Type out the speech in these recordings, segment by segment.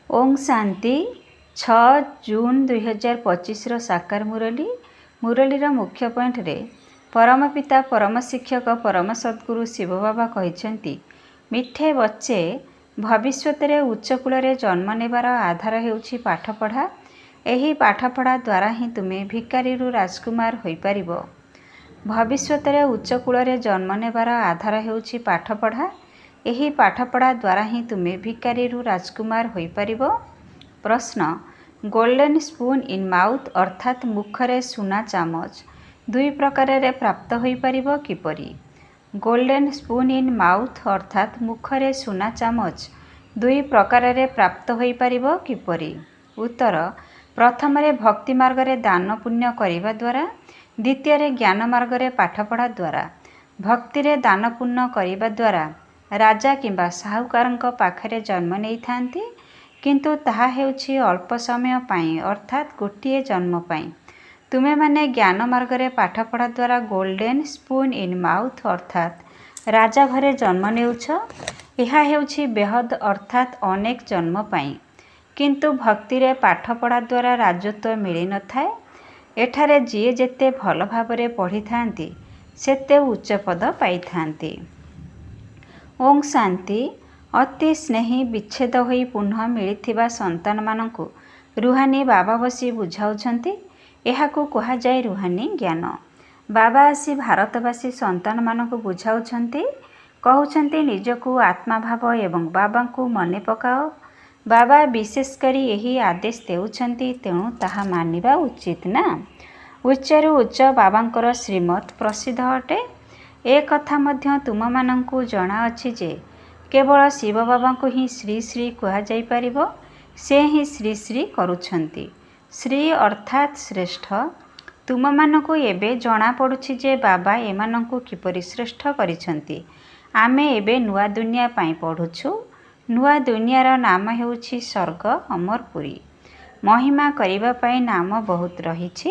ଓଁ ଶାନ୍ତି। 6 ଜୁନ୍ 2025ର ସାକାର ମୁରଲୀ। ମୁରଲୀର ମୁଖ୍ୟ ପଏଣ୍ଟରେ ପରମପିତା, ପରମ ଶିକ୍ଷକ, ପରମ ସଦ୍ଗୁରୁ ଶିବ ବାବା କହିଛନ୍ତି, ମିଠେ ବଚ୍ଚେ, ଭବିଷ୍ୟତରେ ଉଚ୍ଚକୁଳରେ ଜନ୍ମ ନେବାର ଆଧାର ହେଉଛି ପାଠପଢ଼ା। ଏହି ପାଠପଢ଼ା ଦ୍ୱାରା ହିଁ ତୁମେ ଭିକାରୀରୁ ରାଜକୁମାର ହୋଇପାରିବ। ଭବିଷ୍ୟତରେ ଉଚ୍ଚକୁଳରେ ଜନ୍ମ ନେବାର ଆଧାର ହେଉଛି ପାଠପଢ଼ା। ଏହି ପାଠପଢ଼ା ଦ୍ୱାରା ହିଁ ତୁମେ ଭିକାରୀରୁ ରାଜକୁମାର ହୋଇପାରିବ। ପ୍ରଶ୍ନ: ଗୋଲ୍ଡେନ୍ ସ୍ପୁନ୍ ଇନ୍ ମାଉଥ୍ ଅର୍ଥାତ୍ ମୁଖରେ ସୁନା ଚାମଚ ଦୁଇ ପ୍ରକାରରେ ପ୍ରାପ୍ତ ହୋଇପାରିବ କିପରି? ଗୋଲ୍ଡେନ୍ ସ୍ପୁନ୍ ଇନ୍ ମାଉଥ୍ ଅର୍ଥାତ୍ ମୁଖରେ ସୁନା ଚାମଚ ଦୁଇ ପ୍ରକାରରେ ପ୍ରାପ୍ତ ହୋଇପାରିବ କିପରି? ଉତ୍ତର: ପ୍ରଥମରେ ଭକ୍ତି ମାର୍ଗରେ ଦାନ ପୁଣ୍ୟ କରିବା ଦ୍ୱାରା, ଦ୍ୱିତୀୟରେ ଜ୍ଞାନ ମାର୍ଗରେ ପାଠପଢ଼ା ଦ୍ୱାରା। ଭକ୍ତିରେ ଦାନ ପୁଣ୍ୟ କରିବା ଦ୍ୱାରା ରାଜା କିମ୍ବା ସାହୁକାରଙ୍କ ପାଖରେ ଜନ୍ମ ନେଇଥାନ୍ତି, କିନ୍ତୁ ତାହା ହେଉଛି ଅଳ୍ପ ସମୟ ପାଇଁ, ଅର୍ଥାତ୍ ଗୋଟିଏ ଜନ୍ମ ପାଇଁ। ତୁମେମାନେ ଜ୍ଞାନ ମାର୍ଗରେ ପାଠପଢ଼ା ଦ୍ୱାରା ଗୋଲ୍ଡେନ୍ ସ୍ପୁନ୍ ଇନ୍ ମାଉଥ୍ ଅର୍ଥାତ୍ ରାଜା ଘରେ ଜନ୍ମ ନେଉଛ। ଏହା ହେଉଛି ବେହଦ ଅର୍ଥାତ୍ ଅନେକ ଜନ୍ମ ପାଇଁ। କିନ୍ତୁ ଭକ୍ତିରେ ପାଠପଢ଼ା ଦ୍ୱାରା ରାଜତ୍ୱ ମିଳିନଥାଏ। ଏଠାରେ ଯିଏ ଯେତେ ଭଲ ଭାବରେ ପଢ଼ିଥାନ୍ତି, ସେତେ ଉଚ୍ଚ ପଦ ପାଇଥାନ୍ତି। ଓଁ ଶାନ୍ତି। ଅତି ସ୍ନେହୀ ବିଚ୍ଛେଦ ହୋଇ ପୁନଃ ମିଳିଥିବା ସନ୍ତାନମାନଙ୍କୁ ରୁହାନି ବାବା ବସି ବୁଝାଉଛନ୍ତି। ଏହାକୁ କୁହାଯାଏ ରୁହାନି ଜ୍ଞାନ। ବାବା ଆସି ଭାରତବାସୀ ସନ୍ତାନମାନଙ୍କୁ ବୁଝାଉଛନ୍ତି, କହୁଛନ୍ତି, ନିଜକୁ ଆତ୍ମା ଭାବ ଏବଂ ବାବାଙ୍କୁ ମନେ ପକାଅ। ବାବା ବିଶେଷ କରି ଏହି ଆଦେଶ ଦେଉଛନ୍ତି, ତେଣୁ ତାହା ମାନିବା ଉଚିତ ନା? ଉଚ୍ଚରୁ ଉଚ୍ଚ ବାବାଙ୍କର ଶ୍ରୀମତ ପ୍ରସିଦ୍ଧ ଅଟେ। ଏ କଥା ମଧ୍ୟ ତୁମମାନଙ୍କୁ ଜଣାଅଛି ଯେ କେବଳ ଶିବବାବାଙ୍କୁ ହିଁ ଶ୍ରୀ ଶ୍ରୀ କୁହାଯାଇପାରିବ। ସେ ହିଁ ଶ୍ରୀ ଶ୍ରୀ କରୁଛନ୍ତି। ଶ୍ରୀ ଅର୍ଥାତ୍ ଶ୍ରେଷ୍ଠ। ତୁମମାନଙ୍କୁ ଏବେ ଜଣାପଡ଼ୁଛି ଯେ ବାବା ଏମାନଙ୍କୁ କିପରି ଶ୍ରେଷ୍ଠ କରିଛନ୍ତି। ଆମେ ଏବେ ନୂଆ ଦୁନିଆ ପାଇଁ ପଢ଼ୁଛୁ। ନୂଆ ଦୁନିଆର ନାମ ହେଉଛି ସ୍ୱର୍ଗ ଅମରପୁରୀ। ମହିମା କରିବା ପାଇଁ ନାମ ବହୁତ ରହିଛି।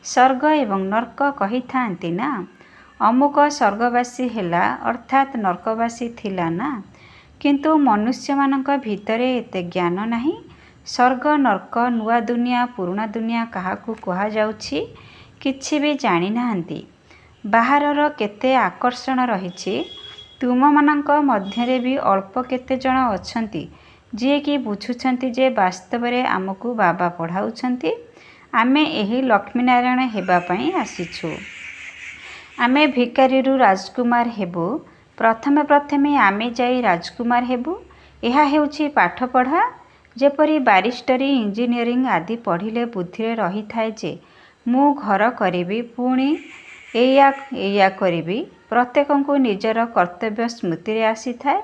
ସ୍ୱର୍ଗ ଏବଂ ନର୍କ କହିଥାନ୍ତି ନା? ଅମୁକ ସ୍ୱର୍ଗବାସୀ ହେଲା ଅର୍ଥାତ୍ ନର୍କବାସୀ ଥିଲା ନା? କିନ୍ତୁ ମନୁଷ୍ୟମାନଙ୍କ ଭିତରେ ଏତେ ଜ୍ଞାନ ନାହିଁ। ସ୍ୱର୍ଗ, ନର୍କ, ନୂଆ ଦୁନିଆ, ପୁରୁଣା ଦୁନିଆ କାହାକୁ କୁହାଯାଉଛି, କିଛି ବି ଜାଣିନାହାନ୍ତି। ବାହାରର କେତେ ଆକର୍ଷଣ ରହିଛି। ତୁମମାନଙ୍କ ମଧ୍ୟରେ ବି ଅଳ୍ପ କେତେଜଣ ଅଛନ୍ତି ଯିଏକି ବୁଝୁଛନ୍ତି ଯେ ବାସ୍ତବରେ ଆମକୁ ବାବା ପଢ଼ାଉଛନ୍ତି, ଆମେ ଏହି ଲକ୍ଷ୍ମୀ-ନାରାୟଣ ହେବା ପାଇଁ ଆସିଛୁ। ଆମେ ଭିକାରୀରୁ ରାଜକୁମାର ହେବୁ। ପ୍ରଥମେ ପ୍ରଥମେ ଆମେ ଯାଇ ରାଜକୁମାର ହେବୁ। ଏହା ହେଉଛି ପାଠପଢ଼ା। ଯେପରି ବାରିଷ୍ଟରୀ, ଇଞ୍ଜିନିୟରିଂ ଆଦି ପଢ଼ିଲେ ବୁଦ୍ଧିରେ ରହିଥାଏ ଯେ ମୁଁ ଘର କରିବି, ପୁଣି ଏଇଆ ଏଇଆ କରିବି। ପ୍ରତ୍ୟେକଙ୍କୁ ନିଜର କର୍ତ୍ତବ୍ୟ ସ୍ମୃତିରେ ଆସିଥାଏ।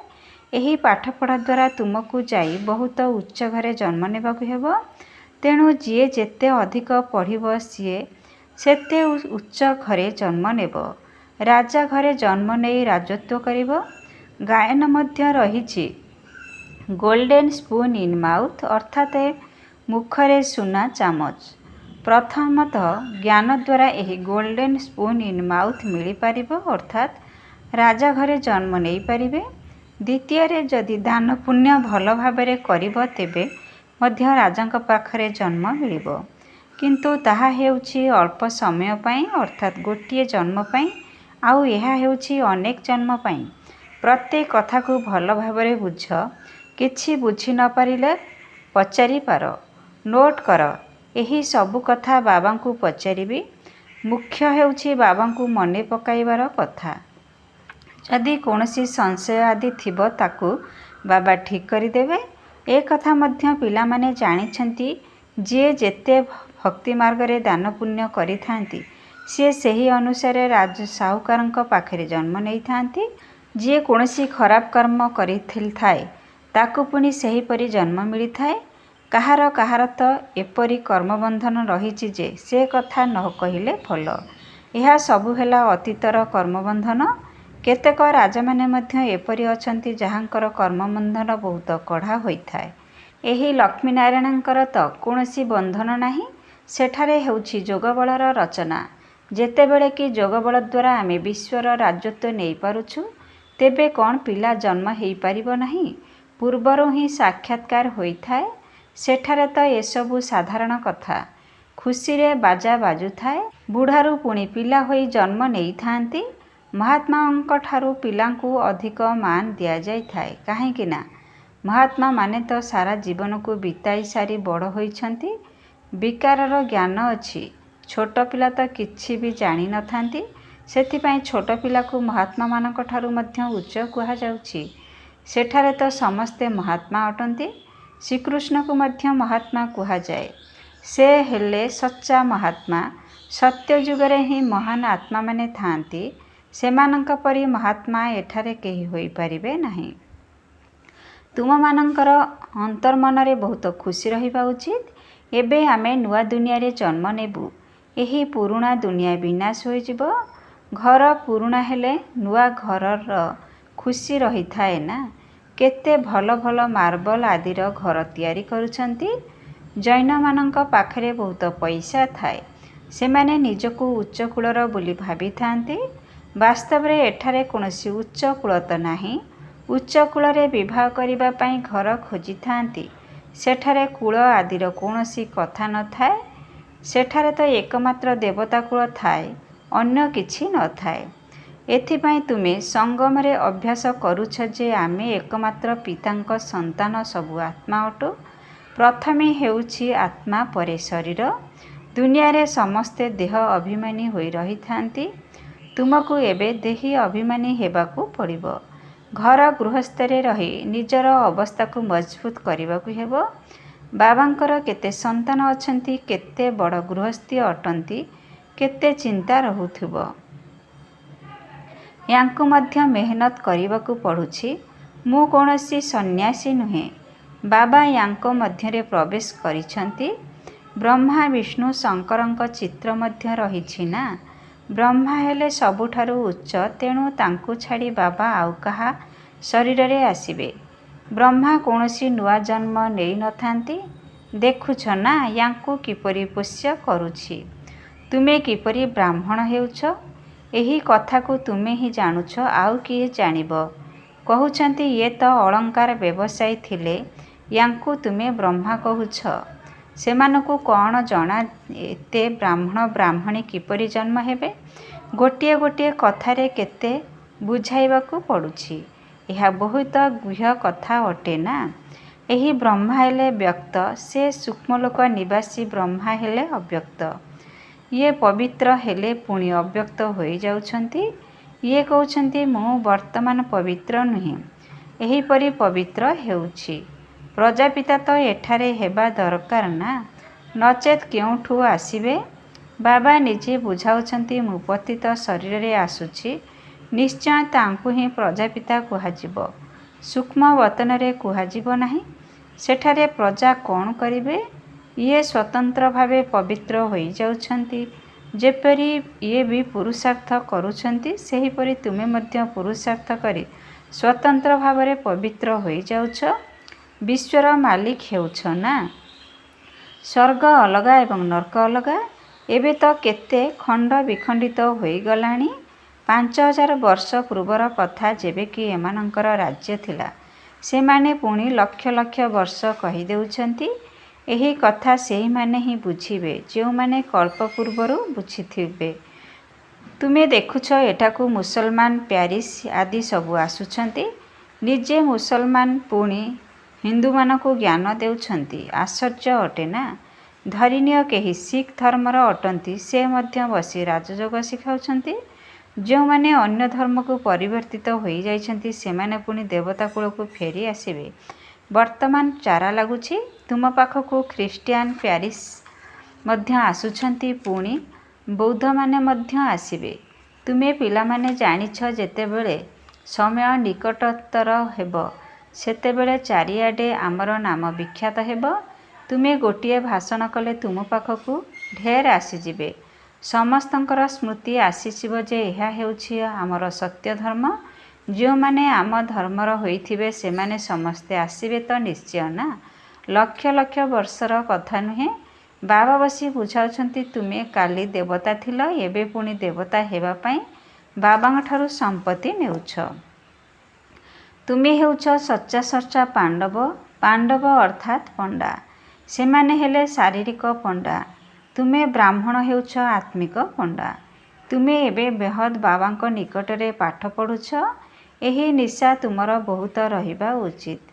ଏହି ପାଠପଢ଼ା ଦ୍ୱାରା ତୁମକୁ ଯାଇ ବହୁତ ଉଚ୍ଚ ଘରେ ଜନ୍ମ ନେବାକୁ ହେବ। ତେଣୁ ଯିଏ ଯେତେ ଅଧିକ ପଢ଼ିବ, ସିଏ ସେତେ ଉଚ୍ଚ ଘରେ ଜନ୍ମ ନେବ। ରାଜା ଘରେ ଜନ୍ମ ନେଇ ରାଜତ୍ୱ କରିବ। ଗାୟନ ମଧ୍ୟ ରହିଛି, ଗୋଲ୍ଡେନ୍ ସ୍ପୁନ୍ ଇନ୍ ମାଉଥ୍ ଅର୍ଥାତ୍ ମୁଖରେ ସୁନା ଚାମଚ। ପ୍ରଥମତଃ ଜ୍ଞାନ ଦ୍ୱାରା ଏହି ଗୋଲ୍ଡେନ୍ ସ୍ପୁନ୍ ଇନ୍ ମାଉଥ୍ ମିଳିପାରିବ ଅର୍ଥାତ୍ ରାଜା ଘରେ ଜନ୍ମ ନେଇପାରିବେ। ଦ୍ୱିତୀୟରେ ଯଦି ଦାନ ପୁଣ୍ୟ ଭଲ ଭାବରେ କରିବ ତେବେ ମଧ୍ୟ ରାଜାଙ୍କ ପାଖରେ ଜନ୍ମ ମିଳିବ। କିନ୍ତୁ ତାହା ହେଉଛି ଅଳ୍ପ ସମୟ ପାଇଁ ଅର୍ଥାତ୍ ଗୋଟିଏ ଜନ୍ମ ପାଇଁ, ଆଉ ଏହା ହେଉଛି ଅନେକ ଜନ୍ମ ପାଇଁ। ପ୍ରତ୍ୟେକ କଥାକୁ ଭଲ ଭାବରେ ବୁଝ। କିଛି ବୁଝି ନ ପାରିଲେ ପଚାରିପାର। ନୋଟ୍ କର, ଏହି ସବୁ କଥା ବାବାଙ୍କୁ ପଚାରିବି। ମୁଖ୍ୟ ହେଉଛି ବାବାଙ୍କୁ ମନେ ପକାଇବାର କଥା। ଯଦି କୌଣସି ସଂଶୟ ଆଦି ଥିବ ତାକୁ ବାବା ଠିକ୍ କରିଦେବେ। ଏ କଥା ମଧ୍ୟ ପିଲାମାନେ ଜାଣିଛନ୍ତି, ଯିଏ ଯେତେ ଭକ୍ତି ମାର୍ଗରେ ଦାନ ପୁଣ୍ୟ କରିଥାନ୍ତି, ସିଏ ସେହି ଅନୁସାରେ ରାଜ ସାହୁକାରଙ୍କ ପାଖରେ ଜନ୍ମ ନେଇଥାନ୍ତି। ଯିଏ କୌଣସି ଖରାପ କର୍ମ କରିଥାଏ, ତାକୁ ପୁଣି ସେହିପରି ଜନ୍ମ ମିଳିଥାଏ। କାହାର କାହାର ତ ଏପରି କର୍ମବନ୍ଧନ ରହିଛି ଯେ ସେ କଥା ନ କହିଲେ ଭଲ। ଏହା ସବୁ ହେଲା ଅତୀତର କର୍ମବନ୍ଧନ। କେତେକ ରାଜାମାନେ ମଧ୍ୟ ଏପରି ଅଛନ୍ତି ଯାହାଙ୍କର କର୍ମବନ୍ଧନ ବହୁତ କଡ଼ା ହୋଇଥାଏ। ଏହି ଲକ୍ଷ୍ମୀ-ନାରାୟଣଙ୍କର ତ କୌଣସି ବନ୍ଧନ ନାହିଁ। ସେଠାରେ ହେଉଛି ଯୋଗବଳର ରଚନା। ଯେତେବେଳେ କି ଯୋଗବଳ ଦ୍ୱାରା ଆମେ ବିଶ୍ୱର ରାଜତ୍ୱ ନେଇପାରୁଛୁ, ତେବେ କ'ଣ ପିଲା ଜନ୍ମ ହୋଇପାରିବ ନାହିଁ? ପୂର୍ବରୁ ହିଁ ସାକ୍ଷାତକାର ହୋଇଥାଏ। ସେଠାରେ ତ ଏସବୁ ସାଧାରଣ କଥା। ଖୁସିରେ ବାଜା ବାଜୁଥାଏ। ବୁଢ଼ାରୁ ପୁଣି ପିଲା ହୋଇ ଜନ୍ମ ନେଇଥା'ନ୍ତି। ମହାତ୍ମାଙ୍କଠାରୁ ପିଲାଙ୍କୁ ଅଧିକ ମାନ ଦିଆଯାଇଥାଏ। କାହିଁକି ନା, ମହାତ୍ମାମାନେ ତ ସାରା ଜୀବନକୁ ବିତାଇ ସାରି ବଡ଼ ହୋଇଛନ୍ତି। ବିକାରର ଜ୍ଞାନ ଅଛି। ଛୋଟ ପିଲା ତ କିଛି ବି ଜାଣି ନଥାନ୍ତି। ସେଥିପାଇଁ ଛୋଟ ପିଲାକୁ ମହାତ୍ମାମାନଙ୍କଠାରୁ ମଧ୍ୟ ଉଚ୍ଚ କୁହାଯାଉଛି। ସେଠାରେ ତ ସମସ୍ତେ ମହାତ୍ମା ଅଟନ୍ତି। ଶ୍ରୀକୃଷ୍ଣଙ୍କୁ ମଧ୍ୟ ମହାତ୍ମା କୁହାଯାଏ। ସେ ହେଲେ ସଚ୍ଚା ମହାତ୍ମା। ସତ୍ୟଯୁଗରେ ହିଁ ମହାନ ଆତ୍ମାମାନେ ଥାଆନ୍ତି। ସେମାନଙ୍କ ପରି ମହାତ୍ମା ଏଠାରେ କେହି ହୋଇପାରିବେ ନାହିଁ। ତୁମମାନଙ୍କର ଅନ୍ତର୍ମନରେ ବହୁତ ଖୁସି ରହିବା ଉଚିତ୍। ଏବେ ଆମେ ନୂଆ ଦୁନିଆରେ ଜନ୍ମ ନେବୁ। ଏହି ପୁରୁଣା ଦୁନିଆ ବିନାଶ ହୋଇଯିବ। ଘର ପୁରୁଣା ହେଲେ ନୂଆ ଘରର ଖୁସି ରହିଥାଏ ନା। କେତେ ଭଲ ଭଲ ମାର୍ବଲ ଆଦିର ଘର ତିଆରି କରୁଛନ୍ତି। ଜୈନମାନଙ୍କ ପାଖରେ ବହୁତ ପଇସା ଥାଏ। ସେମାନେ ନିଜକୁ ଉଚ୍ଚ କୁଳର ବୋଲି ଭାବିଥାନ୍ତି। ବାସ୍ତବରେ ଏଠାରେ କୌଣସି ଉଚ୍ଚ କୁଳ ତ ନାହିଁ। ଉଚ୍ଚ କୁଳରେ ବିବାହ କରିବା ପାଇଁ ଘର ଖୋଜିଥାନ୍ତି। ସେଠାରେ କୁଳ ଆଦିର କୌଣସି କଥା ନଥାଏ। ସେଠାରେ ତ ଏକମାତ୍ର ଦେବତା କୁଳ ଥାଏ, ଅନ୍ୟ କିଛି ନଥାଏ। ଏଥିପାଇଁ ତୁମେ ସଙ୍ଗମରେ ଅଭ୍ୟାସ କରୁଛ ଯେ ଆମେ ଏକମାତ୍ର ପିତାଙ୍କ ସନ୍ତାନ ସବୁ ଆତ୍ମା ଅଟୁ। ପ୍ରଥମେ ହେଉଛି ଆତ୍ମା, ପରେ ଶରୀର। ଦୁନିଆରେ ସମସ୍ତେ ଦେହ ଅଭିମାନୀ ହୋଇ ରହିଥାନ୍ତି। ତୁମକୁ ଏବେ ଦେହୀ ଅଭିମାନୀ ହେବାକୁ ପଡ଼ିବ। ଘର ଗୃହସ୍ଥରେ ରହି ନିଜର ଅବସ୍ଥାକୁ ମଜବୁତ କରିବାକୁ ହେବ। ବାବାଙ୍କର କେତେ ସନ୍ତାନ ଅଛନ୍ତି, କେତେ ବଡ଼ ଗୃହସ୍ଥୀ ଅଟନ୍ତି, କେତେ ଚିନ୍ତା ରହୁଥିବ। ୟାଙ୍କୁ ମଧ୍ୟ ମେହନତ କରିବାକୁ ପଡ଼ୁଛି। ମୁଁ କୌଣସି ସନ୍ନ୍ୟାସୀ ନୁହେଁ। ବାବା ୟାଙ୍କ ମଧ୍ୟରେ ପ୍ରବେଶ କରିଛନ୍ତି। ବ୍ରହ୍ମା, ବିଷ୍ଣୁ, ଶଙ୍କରଙ୍କ ଚିତ୍ର ମଧ୍ୟ ରହିଛି ନା। ବ୍ରହ୍ମା ହେଲେ ସବୁଠାରୁ ଉଚ୍ଚ, ତେଣୁ ତାଙ୍କୁ ଛାଡ଼ି ବାବା ଆଉ କାହା ଶରୀରରେ ଆସିବେ? ବ୍ରହ୍ମା କୌଣସି ନୂଆ ଜନ୍ମ ନେଇନଥାନ୍ତି। ଦେଖୁଛ ନା ୟାଙ୍କୁ କିପରି ପୋଷ୍ୟ କରୁଛି। ତୁମେ କିପରି ବ୍ରାହ୍ମଣ ହେଉଛ, ଏହି କଥାକୁ ତୁମେ ହିଁ ଜାଣୁଛ, ଆଉ କିଏ ଜାଣିବ? କହୁଛନ୍ତି ଇଏ ତ ଅଳଙ୍କାର ବ୍ୟବସାୟୀ ଥିଲେ, ୟାଙ୍କୁ ତୁମେ ବ୍ରହ୍ମା କହୁଛ। ସେମାନଙ୍କୁ କ'ଣ ଜଣା ଏତେ ବ୍ରାହ୍ମଣ ବ୍ରାହ୍ମଣୀ କିପରି ଜନ୍ମ ହେବେ? ଗୋଟିଏ ଗୋଟିଏ କଥାରେ କେତେ ବୁଝାଇବାକୁ ପଡ଼ୁଛି। ଏହା ବହୁତ ଗୁହ୍ୟ କଥା ଅଟେ ନା। ଏହି ବ୍ରହ୍ମା ହେଲେ ବ୍ୟକ୍ତ, ସେ ସୂକ୍ଷ୍ମଲୋକ ନିବାସୀ ବ୍ରହ୍ମା ହେଲେ ଅବ୍ୟକ୍ତ। ଇଏ ପବିତ୍ର ହେଲେ ପୁଣି ଅବ୍ୟକ୍ତ ହୋଇଯାଉଛନ୍ତି। ଇଏ କହୁଛନ୍ତି ମୁଁ ବର୍ତ୍ତମାନ ପବିତ୍ର ନୁହେଁ, ଏହିପରି ପବିତ୍ର ହେଉଛି। ପ୍ରଜାପିତା ତ ଏଠାରେ ହେବା ଦରକାର ନା, ନଚେତ୍ କେଉଁଠୁ ଆସିବେ? ବାବା ନିଜେ ବୁଝାଉଛନ୍ତି ମୁଁ ପତିତ ଶରୀରରେ ଆସୁଛି। ନିଶ୍ଚୟ ତାଙ୍କୁ ହିଁ ପ୍ରଜାପିତା କୁହାଯିବ। ସୂକ୍ଷ୍ମ ବତନରେ କୁହାଯିବ ନାହିଁ। ସେଠାରେ ପ୍ରଜା କ'ଣ କରିବେ? ଇଏ ସ୍ୱତନ୍ତ୍ର ଭାବେ ପବିତ୍ର ହୋଇଯାଉଛନ୍ତି। ଯେପରି ଇଏ ବି ପୁରୁଷାର୍ଥ କରୁଛନ୍ତି, ସେହିପରି ତୁମେ ମଧ୍ୟ ପୁରୁଷାର୍ଥ କରି ସ୍ୱତନ୍ତ୍ର ଭାବରେ ପବିତ୍ର ହୋଇଯାଉଛ। ବିଶ୍ୱର ମାଲିକ ହେଉଛ ନା। ସ୍ୱର୍ଗ ଅଲଗା ଏବଂ ନର୍କ ଅଲଗା। ଏବେ ତ କେତେ ଖଣ୍ଡ ବିଖଣ୍ଡିତ ହୋଇଗଲାଣି। 5000 ବର୍ଷ ପୂର୍ବର କଥା, ଯେବେ କି ଏମାନଙ୍କର ରାଜ୍ୟ ଥିଲା। ସେମାନେ ପୁଣି ଲକ୍ଷ ଲକ୍ଷ ବର୍ଷ କହିଦେଉଛନ୍ତି। ଏହି କଥା ସେହିମାନେ ହିଁ ବୁଝିବେ, ଯେଉଁମାନେ କଳ୍ପ ପୂର୍ବରୁ ବୁଝିଥିବେ। ତୁମେ ଦେଖୁଛ ଏଠାକୁ ମୁସଲମାନ, ପ୍ୟାରିସ ଆଦି ସବୁ ଆସୁଛନ୍ତି। ନିଜେ ମୁସଲମାନ ପୁଣି ହିନ୍ଦୁମାନଙ୍କୁ ଜ୍ଞାନ ଦେଉଛନ୍ତି। ଆଶ୍ଚର୍ଯ୍ୟ ଅଟେ ନା? ଧରିନିଅ କେହି ଶିଖ ଧର୍ମର ଅଟନ୍ତି, ସେ ମଧ୍ୟ ବସି ରାଜଯୋଗ ଶିଖାଉଛନ୍ତି। ଯେଉଁମାନେ ଅନ୍ୟ ଧର୍ମକୁ ପରିବର୍ତ୍ତିତ ହୋଇଯାଇଛନ୍ତି, ସେମାନେ ପୁଣି ଦେବତା କୁଳକୁ ଫେରି ଆସିବେ। ବର୍ତ୍ତମାନ ଚାରା ଲାଗୁଛି। ତୁମ ପାଖକୁ ଖ୍ରୀଷ୍ଟିଆନ, ପ୍ୟାରିସ ମଧ୍ୟ ଆସୁଛନ୍ତି, ପୁଣି ବୌଦ୍ଧମାନେ ମଧ୍ୟ ଆସିବେ। ତୁମେ ପିଲାମାନେ ଜାଣିଛ ଯେତେବେଳେ ସମୟ ନିକଟତର ହେବ, ସେତେବେଳେ ଚାରିଆଡ଼େ ଆମର ନାମ ବିଖ୍ୟାତ ହେବ। ତୁମେ ଗୋଟିଏ ଭାଷଣ କଲେ ତୁମ ପାଖକୁ ଢେର ଆସିଯିବେ। ସମସ୍ତଙ୍କର ସ୍ମୃତି ଆସିଯିବ ଯେ ଏହା ହେଉଛି ଆମର ସତ୍ୟ ଧର୍ମ। ଯେଉଁମାନେ ଆମ ଧର୍ମର ହୋଇଥିବେ ସେମାନେ ସମସ୍ତେ ଆସିବେ ତ ନିଶ୍ଚୟ ନା। ଲକ୍ଷ ଲକ୍ଷ ବର୍ଷର କଥା ନୁହେଁ। ବାବା ବସି ବୁଝାଉଛନ୍ତି ତୁମେ କାଲି ଦେବତା ଥିଲ, ଏବେ ପୁଣି ଦେବତା ହେବା ପାଇଁ ବାବାଙ୍କଠାରୁ ସମ୍ପତ୍ତି ନେଉଛ। ତୁମେ ହେଉଛ ସଚ୍ଚା ସଚ୍ଚା ପାଣ୍ଡବ। ପାଣ୍ଡବ ଅର୍ଥାତ୍ ପଣ୍ଡା। ସେମାନେ ହେଲେ ଶାରୀରିକ ପଣ୍ଡା। ତୁମେ ବ୍ରାହ୍ମଣ ହେଉଛ ଆତ୍ମିକ ପଣ୍ଡା। ତୁମେ ଏବେ ବେହଦ ବାବାଙ୍କ ନିକଟରେ ପାଠ ପଢ଼ୁଛ। ଏହି ନିଶା ତୁମର ବହୁତ ରହିବା ଉଚିତ୍।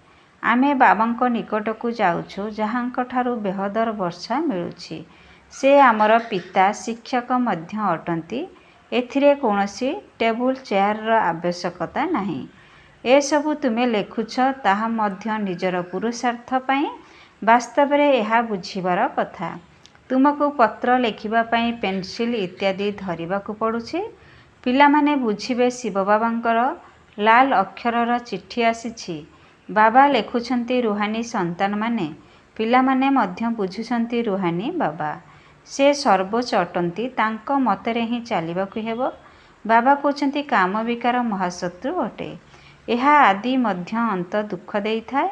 ଆମେ ବାବାଙ୍କ ନିକଟକୁ ଯାଉଛୁ ଯାହାଙ୍କଠାରୁ ବେହଦର ବର୍ସା ମିଳୁଛି। ସେ ଆମର ପିତା, ଶିକ୍ଷକ ମଧ୍ୟ ଅଟନ୍ତି। ଏଥିରେ କୌଣସି ଟେବୁଲ ଚେୟାରର ଆବଶ୍ୟକତା ନାହିଁ। ଏସବୁ ତୁମେ ଲେଖୁଛ, ତାହା ମଧ୍ୟ ନିଜର ପୁରୁଷାର୍ଥ ପାଇଁ। ବାସ୍ତବରେ ଏହା ବୁଝିବାର କଥା। ତୁମକୁ ପତ୍ର ଲେଖିବା ପାଇଁ ପେନସିଲ୍ ଇତ୍ୟାଦି ଧରିବାକୁ ପଡ଼ୁଛି। ପିଲାମାନେ ବୁଝିବେ ଶିବବାବାଙ୍କର ଲାଲ ଅକ୍ଷରର ଚିଠି ଆସିଛି। ବାବା ଲେଖୁଛନ୍ତି ରୁହାନି ସନ୍ତାନମାନେ। ପିଲାମାନେ ମଧ୍ୟ ବୁଝୁଛନ୍ତି ରୁହାନି ବାବା। ସେ ସର୍ବୋଚ୍ଚ ଅଟନ୍ତି, ତାଙ୍କ ମତରେ ହିଁ ଚାଲିବାକୁ ହେବ। ବାବା କହୁଛନ୍ତି କାମ ବିକାର ମହାଶତ୍ରୁ ଅଟେ। ଏହା ଆଦି, ମଧ୍ୟ, ଅନ୍ତ ଦୁଃଖ ଦେଇଥାଏ।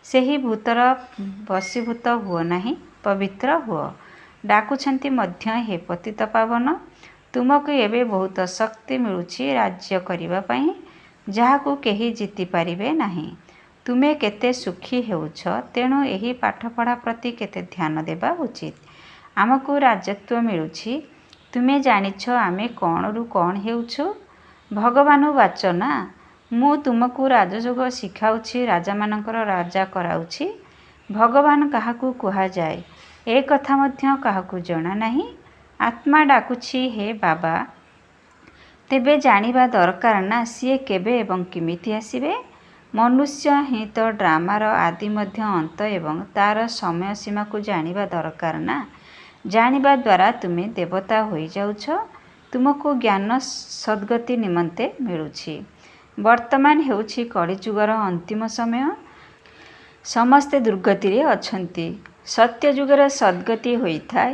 ସେହି ଭୂତର ବଶୀଭୂତ ହୁଅ ନାହିଁ, ପବିତ୍ର ହୁଅ। ଡାକୁଛନ୍ତି ମଧ୍ୟ ହେ ପତିତ-ପାବନ, ତୁମକୁ ଏବେ ବହୁତ ଶକ୍ତି ମିଳୁଛି ରାଜ୍ୟ କରିବା ପାଇଁ, ଯାହାକୁ କେହି ଜିତିପାରିବେ ନାହିଁ। ତୁମେ କେତେ ସୁଖୀ ହେଉଛ, ତେଣୁ ଏହି ପାଠପଢ଼ା ପ୍ରତି କେତେ ଧ୍ୟାନ ଦେବା ଉଚିତ୍। ଆମକୁ ରାଜତ୍ୱ ମିଳୁଛି, ତୁମେ ଜାଣିଛ ଆମେ କ'ଣରୁ କ'ଣ ହେଉଛୁ। ଭଗବାନୁବାଚ ନା, ମୁଁ ତୁମକୁ ରାଜଯୋଗ ଶିଖାଉଛି, ରାଜାମାନଙ୍କର ରାଜା କରାଉଛି। ଭଗବାନ କାହାକୁ କୁହାଯାଏ, ଏକଥା ମଧ୍ୟ କାହାକୁ ଜଣାନାହିଁ। ଆତ୍ମା ଡାକୁଛି ହେ ବାବା! ତେବେ ଜାଣିବା ଦରକାର ନା ସିଏ କେବେ ଏବଂ କେମିତି ଆସିବେ। ମନୁଷ୍ୟ ହିଁ ତ ଡ୍ରାମାର ଆଦି, ମଧ୍ୟ, ଅନ୍ତ ଏବଂ ତା'ର ସମୟ ସୀମାକୁ ଜାଣିବା ଦରକାର ନା। ଜାଣିବା ଦ୍ୱାରା ତୁମେ ଦେବତା ହୋଇଯାଉଛ। ତୁମକୁ ଜ୍ଞାନ ସଦ୍ଗତି ନିମନ୍ତେ ମିଳୁଛି। ବର୍ତ୍ତମାନ ହେଉଛି କଳିଯୁଗର ଅନ୍ତିମ ସମୟ। ସମସ୍ତେ ଦୁର୍ଗତିରେ ଅଛନ୍ତି। ସତ୍ୟଯୁଗରେ ସଦ୍ଗତି ହୋଇଥାଏ।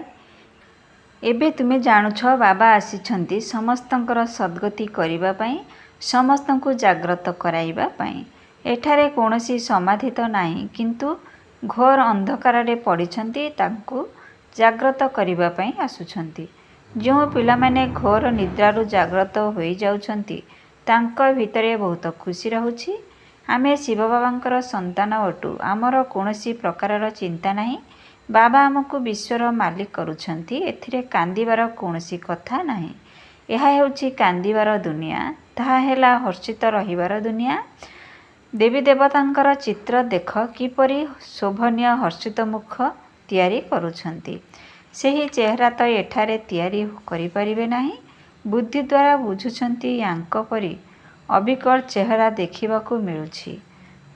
ଏବେ ତୁମେ ଜାଣୁଛ ବାବା ଆସିଛନ୍ତି ସମସ୍ତଙ୍କର ସଦ୍ଗତି କରିବା ପାଇଁ, ସମସ୍ତଙ୍କୁ ଜାଗ୍ରତ କରାଇବା ପାଇଁ। ଏଠାରେ କୌଣସି ସମାଧି ତ ନାହିଁ କିନ୍ତୁ ଘୋର ଅନ୍ଧକାରରେ ପଡ଼ିଛନ୍ତି, ତାଙ୍କୁ ଜାଗ୍ରତ କରିବା ପାଇଁ ଆସୁଛନ୍ତି। ଯେଉଁ ପିଲାମାନେ ଘୋର ନିଦ୍ରାରୁ ଜାଗ୍ରତ ହୋଇଯାଉଛନ୍ତି, ତାଙ୍କ ଭିତରେ ବହୁତ ଖୁସି ରହୁଛି। ଆମେ ଶିବବାବାଙ୍କର ସନ୍ତାନ ଅଟୁ, ଆମର କୌଣସି ପ୍ରକାରର ଚିନ୍ତା ନାହିଁ। ବାବା ଆମକୁ ବିଶ୍ୱର ମାଲିକ କରୁଛନ୍ତି, ଏଥିରେ କାନ୍ଦିବାର କୌଣସି କଥା ନାହିଁ। ଏହା ହେଉଛି କାନ୍ଦିବାର ଦୁନିଆ, ତାହା ହେଲା ହର୍ଷିତ ରହିବାର ଦୁନିଆ। ଦେବୀ-ଦେବତାଙ୍କର ଚିତ୍ର ଦେଖ କିପରି ଶୋଭନୀୟ ହର୍ଷିତ ମୁଖ ତିଆରି କରୁଛନ୍ତି। ସେହି ଚେହେରା ତ ଏଠାରେ ତିଆରି କରିପାରିବେ ନାହିଁ। ବୁଦ୍ଧି ଦ୍ୱାରା ବୁଝୁଛନ୍ତି ୟାଙ୍କ ପରି ଅବିକଳ ଚେହେରା ଦେଖିବାକୁ ମିଳୁଛି।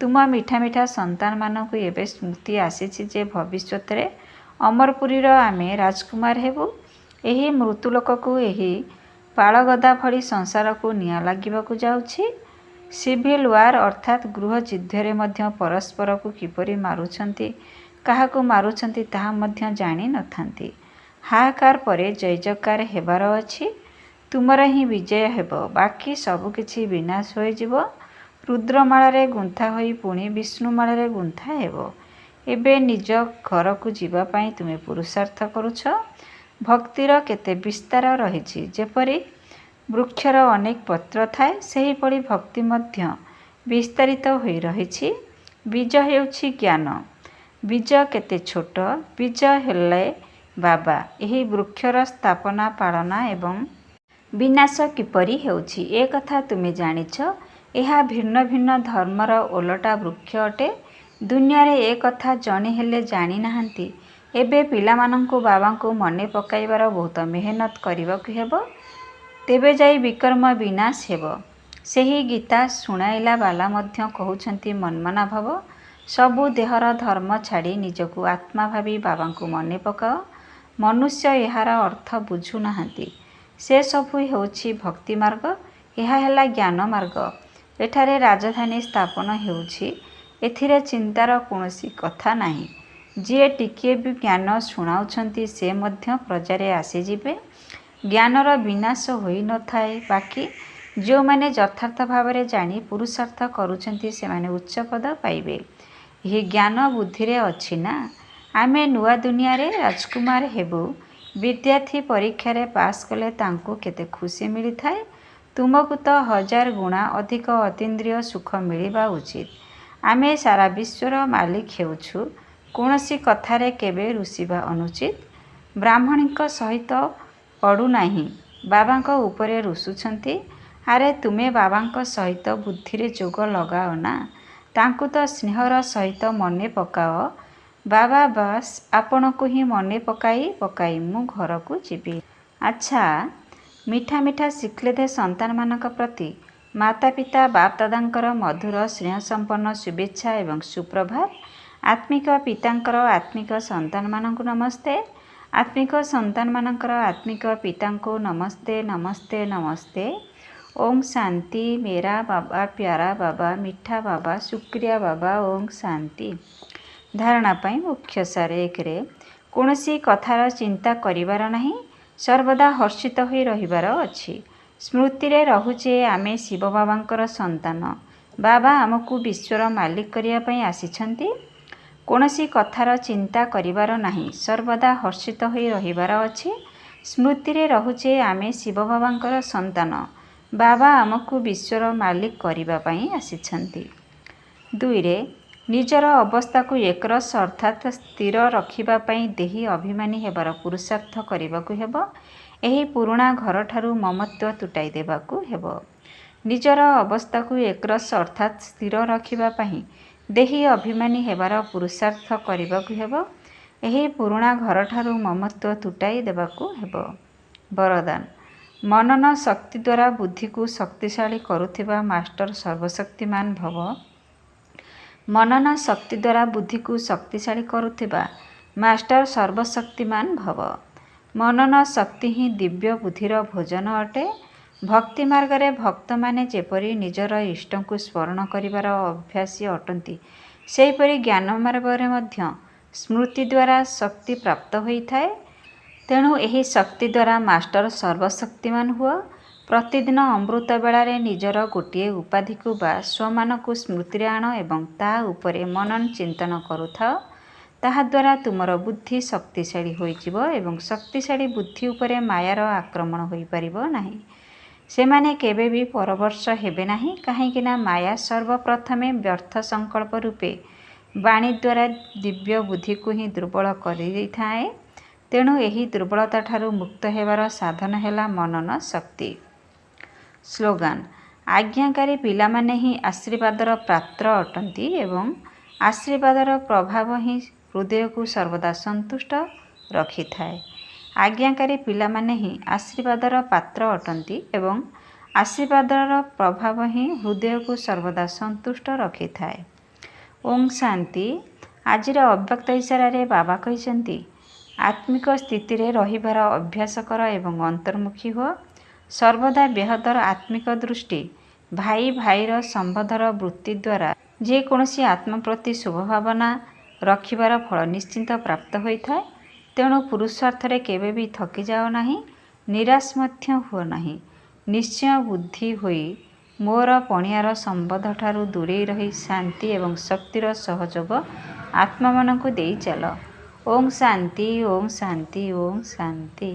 ତୁମ ମିଠା ମିଠା ସନ୍ତାନମାନଙ୍କୁ ଏବେ ସ୍ମୃତି ଆସିଛି ଯେ ଭବିଷ୍ୟତରେ ଅମରପୁରୀର ଆମେ ରାଜକୁମାର ହେବୁ। ଏହି ମୃତ୍ୟୁଲୋକକୁ, ଏହି ପାଳଗଦା ଭଳି ସଂସାରକୁ ନିଆଁ ଲାଗିବାକୁ ଯାଉଛି। ସିଭିଲ୍ ୱାର ଅର୍ଥାତ୍ ଗୃହଯୁଦ୍ଧରେ ମଧ୍ୟ ପରସ୍ପରକୁ କିପରି ମାରୁଛନ୍ତି, କାହାକୁ ମାରୁଛନ୍ତି ତାହା ମଧ୍ୟ ଜାଣି ନଥାନ୍ତି। ହାହାକାର ପରେ ଜୟ-ଜୟକାର ହେବାର ଅଛି। ତୁମର ହିଁ ବିଜୟ ହେବ, ବାକି ସବୁକିଛି ବିନାଶ ହୋଇଯିବ। ରୁଦ୍ରମାଳାରେ ଗୁନ୍ଥା ହୋଇ ପୁଣି ବିଷ୍ଣୁମାଳାରେ ଗୁନ୍ଥା ହେବ। ଏବେ ନିଜ ଘରକୁ ଯିବା ପାଇଁ ତୁମେ ପୁରୁଷାର୍ଥ କରୁଛ। ଭକ୍ତିର କେତେ ବିସ୍ତାର ରହିଛି। ଯେପରି ବୃକ୍ଷର ଅନେକ ପତ୍ର ଥାଏ, ସେହିପରି ଭକ୍ତି ମଧ୍ୟ ବିସ୍ତାରିତ ହୋଇ ରହିଛି। ବୀଜ ହେଉଛି ଜ୍ଞାନ। ବୀଜ କେତେ ଛୋଟ, ବୀଜ ହେଲେ ବାବା। ଏହି ବୃକ୍ଷର ସ୍ଥାପନା, ପାଳନା ଏବଂ ବିନାଶ କିପରି ହେଉଛି, ଏକଥା ତୁମେ ଜାଣିଛ। ଏହା ଭିନ୍ନ ଭିନ୍ନ ଧର୍ମର ଓଲଟା ବୃକ୍ଷ ଅଟେ। ଦୁନିଆରେ ଏକଥା ଜଣେ ହେଲେ ଜାଣିନାହାଁନ୍ତି। ଏବେ ପିଲାମାନଙ୍କୁ ବାବାଙ୍କୁ ମନେ ପକାଇବାର ବହୁତ ମେହନତ କରିବାକୁ ହେବ, ତେବେ ଯାଇ ବିକର୍ମ ବିନାଶ ହେବ। ସେହି ଗୀତା ଶୁଣାଇଲାବାଲା ମଧ୍ୟ କହୁଛନ୍ତି ମନମନାଭବ। ସବୁ ଦେହର ଧର୍ମ ଛାଡ଼ି ନିଜକୁ ଆତ୍ମା ଭାବି ବାବାଙ୍କୁ ମନେ ପକାଅ। ମନୁଷ୍ୟ ଏହାର ଅର୍ଥ ବୁଝୁନାହାଁନ୍ତି। ସେସବୁ ହେଉଛି ଭକ୍ତିମାର୍ଗ, ଏହା ହେଲା ଜ୍ଞାନମାର୍ଗ। ଏଠାରେ ରାଜଧାନୀ ସ୍ଥାପନ ହେଉଛି, ଏଥିରେ ଚିନ୍ତାର କୌଣସି କଥା ନାହିଁ। ଯିଏ ଟିକିଏ ବି ଜ୍ଞାନ ଶୁଣାଉଛନ୍ତି ସେ ମଧ୍ୟ ପ୍ରଜାରେ ଆସିଯିବେ। ଜ୍ଞାନର ବିନାଶ ହୋଇନଥାଏ। ବାକି ଯେଉଁମାନେ ଯଥାର୍ଥ ଭାବରେ ଜାଣି ପୁରୁଷାର୍ଥ କରୁଛନ୍ତି ସେମାନେ ଉଚ୍ଚ ପଦ ପାଇବେ। ଏହି ଜ୍ଞାନ ବୁଦ୍ଧିରେ ଅଛି ନା। ଆମେ ନୂଆ ଦୁନିଆରେ ରାଜକୁମାର ହେବୁ। ବିଦ୍ୟାର୍ଥୀ ପରୀକ୍ଷାରେ ପାସ୍ କଲେ ତାଙ୍କୁ କେତେ ଖୁସି ମିଳିଥାଏ। ତୁମକୁ ତ ହଜାର ଗୁଣା ଅଧିକ ଅତୀନ୍ଦ୍ରିୟ ସୁଖ ମିଳିବା ଉଚିତ୍। ଆମେ ସାରା ବିଶ୍ୱର ମାଲିକ ହେଉଛୁ। କୌଣସି କଥାରେ କେବେ ରୁଷିବା ଅନୁଚିତ। ବ୍ରାହ୍ମଣୀଙ୍କ ସହିତ ପଡ଼ୁନାହିଁ, ବାବାଙ୍କ ଉପରେ ରୁଷୁଛନ୍ତି। ଆରେ ତୁମେ ବାବାଙ୍କ ସହିତ ବୁଦ୍ଧିରେ ଯୋଗ ଲଗାଅ ନା, ତାଙ୍କୁ ତ ସ୍ନେହର ସହିତ ମନେ ପକାଅ। ବାବା ବାସ୍ ଆପଣଙ୍କୁ ହିଁ ମନେ ପକାଇ ପକାଇ ମୁଁ ଘରକୁ ଯିବି। ଆଚ୍ଛା, ମିଠା ମିଠା ସିକ୍ଖିଲେଧେ ସନ୍ତାନମାନଙ୍କ ପ୍ରତି ମାତା ପିତା ବାପଦାଦାଙ୍କର ମଧୁର ସ୍ନେହସମ୍ପନ୍ନ ଶୁଭେଚ୍ଛା ଏବଂ ସୁପ୍ରଭାତ। ଆତ୍ମିକ ପିତାଙ୍କର ଆତ୍ମିକ ସନ୍ତାନମାନଙ୍କୁ ନମସ୍ତେ। ଆତ୍ମିକ ସନ୍ତାନମାନଙ୍କର ଆତ୍ମିକ ପିତାଙ୍କୁ ନମସ୍ତେ, ନମସ୍ତେ, ନମସ୍ତେ। ଓଁ ଶାନ୍ତି। ମେରା ବାବା ପ୍ୟାରା ବାବା ମିଠା ବାବା ଶୁକ୍ରିୟା ବାବା, ଓଁ ଶାନ୍ତି। ଧାରଣା ପାଇଁ ମୁଖ୍ୟ ସାର, 1ରେ କୌଣସି କଥାର ଚିନ୍ତା କରିବାର ନାହିଁ, ସର୍ବଦା ହର୍ଷିତ ହୋଇ ରହିବାର ଅଛି। ସ୍ମୃତିରେ ରହୁ ଯେ ଆମେ ଶିବ ବାବାଙ୍କର ସନ୍ତାନ। ବାବା ଆମକୁ ବିଶ୍ୱର ମାଲିକ କରିବା ପାଇଁ ଆସିଛନ୍ତି। କୌଣସି କଥାର ଚିନ୍ତା କରିବାର ନାହିଁ, ସର୍ବଦା ହର୍ଷିତ ହୋଇ ରହିବାର ଅଛି। ସ୍ମୃତିରେ ରହୁ ଯେ ଆମେ ଶିବ ବାବାଙ୍କର ସନ୍ତାନ। ବାବା ଆମକୁ ବିଶ୍ୱର ମାଲିକ କରିବା ପାଇଁ ଆସିଛନ୍ତି। 2ରେ ନିଜର ଅବସ୍ଥାକୁ ଏକରସ ଅର୍ଥାତ୍ ସ୍ଥିର ରଖିବା ପାଇଁ ଦେହୀ ଅଭିମାନୀ ହେବାର ପୁରୁଷାର୍ଥ କରିବାକୁ ହେବ। ଏହି ପୁରୁଣା ଘରଠାରୁ ମମତ୍ୱ ତୁଟାଇ ଦେବାକୁ ହେବ। ନିଜର ଅବସ୍ଥାକୁ ଏକରସ ଅର୍ଥାତ୍ ସ୍ଥିର ରଖିବା ପାଇଁ ଦେହୀ ଅଭିମାନୀ ହେବାର ପୁରୁଷାର୍ଥ କରିବାକୁ ହେବ। ଏହି ପୁରୁଣା ଘରଠାରୁ ମମତ୍ୱ ତୁଟାଇ ଦେବାକୁ ହେବ। ବରଦାନ, ମନନ ଶକ୍ତି ଦ୍ୱାରା ବୁଦ୍ଧିକୁ ଶକ୍ତିଶାଳୀ କରୁଥିବା ମାଷ୍ଟର ସର୍ବଶକ୍ତିମାନ ଭବ। ମନନ ଶକ୍ତି ଦ୍ୱାରା ବୁଦ୍ଧିକୁ ଶକ୍ତିଶାଳୀ କରୁଥିବା ମାଷ୍ଟର ସର୍ବଶକ୍ତିମାନ ଭବ। ମନନ ଶକ୍ତି ହିଁ ଦିବ୍ୟ ବୁଦ୍ଧିର ଭୋଜନ ଅଟେ। ଭକ୍ତି ମାର୍ଗରେ ଭକ୍ତମାନେ ଯେପରି ନିଜର ଇଷ୍ଟଙ୍କୁ ସ୍ମରଣ କରିବାର ଅଭ୍ୟାସୀ ଅଟନ୍ତି, ସେହିପରି ଜ୍ଞାନ ମାର୍ଗରେ ମଧ୍ୟ ସ୍ମୃତି ଦ୍ୱାରା ଶକ୍ତି ପ୍ରାପ୍ତ ହୋଇଥାଏ। ତେଣୁ ଏହି ଶକ୍ତି ଦ୍ୱାରା ମାଷ୍ଟର ସର୍ବଶକ୍ତିମାନ ହୁଅ। ପ୍ରତିଦିନ ଅମୃତ ବେଳାରେ ନିଜର ଗୋଟିଏ ଉପାଧିକୁ ବା ସ୍ୱମାନକୁ ସ୍ମୃତିରେ ଆଣ ଏବଂ ତାହା ଉପରେ ମନନ ଚିନ୍ତନ କରୁଥାଅ। ତାହାଦ୍ୱାରା ତୁମର ବୁଦ୍ଧି ଶକ୍ତିଶାଳୀ ହୋଇଯିବ ଏବଂ ଶକ୍ତିଶାଳୀ ବୁଦ୍ଧି ଉପରେ ମାୟାର ଆକ୍ରମଣ ହୋଇପାରିବ ନାହିଁ। ସେମାନେ କେବେ ବି ପରବର୍ଷ ହେବେ ନାହିଁ, କାହିଁକିନା ମାୟା ସର୍ବପ୍ରଥମେ ବ୍ୟର୍ଥ ସଂକଳ୍ପ ରୂପେ ବାଣୀ ଦ୍ୱାରା ଦିବ୍ୟ ବୁଦ୍ଧିକୁ ହିଁ ଦୁର୍ବଳ କରିଦେଇଥାଏ। ତେଣୁ ଏହି ଦୁର୍ବଳତାଠାରୁ ମୁକ୍ତ ହେବାର ସାଧନ ହେଲା ମନନ ଶକ୍ତି। ସ୍ଲୋଗାନ, ଆଜ୍ଞାକାରୀ ପିଲାମାନେ ହିଁ ଆଶୀର୍ବାଦର ପାତ୍ର ଅଟନ୍ତି ଏବଂ ଆଶୀର୍ବାଦର ପ୍ରଭାବ ହିଁ ହୃଦୟକୁ ସର୍ବଦା ସନ୍ତୁଷ୍ଟ ରଖିଥାଏ। ଆଜ୍ଞାକାରୀ ପିଲାମାନେ ହିଁ ଆଶୀର୍ବାଦର ପାତ୍ର ଅଟନ୍ତି ଏବଂ ଆଶୀର୍ବାଦର ପ୍ରଭାବ ହିଁ ହୃଦୟକୁ ସର୍ବଦା ସନ୍ତୁଷ୍ଟ ରଖିଥାଏ। ଓଁ ଶାନ୍ତି। ଆଜିର ଅବ୍ୟକ୍ତ ଇଶାରାରେ ବାବା କହିଛନ୍ତି, ଆତ୍ମିକ ସ୍ଥିତିରେ ରହିବାର ଅଭ୍ୟାସ କର ଏବଂ ଅନ୍ତର୍ମୁଖୀ ହୁଅ। ସର୍ବଦା ବେହଦର ଆତ୍ମିକ ଦୃଷ୍ଟି, ଭାଇ ଭାଇର ସମ୍ବନ୍ଧର ବୃତ୍ତି ଦ୍ୱାରା ଯେକୌଣସି ଆତ୍ମା ପ୍ରତି ଶୁଭଭାବନା ରଖିବାର ଫଳ ନିଶ୍ଚିତ ପ୍ରାପ୍ତ ହୋଇଥାଏ। ତେଣୁ ପୁରୁଷାର୍ଥରେ କେବେ ବି ଥକିଯାଅ ନାହିଁ, ନିରାଶ ମଧ୍ୟ ହୁଅ ନାହିଁ। ନିଶ୍ଚୟ ବୁଦ୍ଧି ହୋଇ ମୋର ପଣିଆର ସମ୍ବନ୍ଧଠାରୁ ଦୂରେଇ ରହି ଶାନ୍ତି ଏବଂ ଶକ୍ତିର ସହଯୋଗ ଆତ୍ମାମାନଙ୍କୁ ଦେଇ ଚାଲ। ଓଁ ଶାନ୍ତି, ଓଁ ଶାନ୍ତି, ଓଁ ଶାନ୍ତି।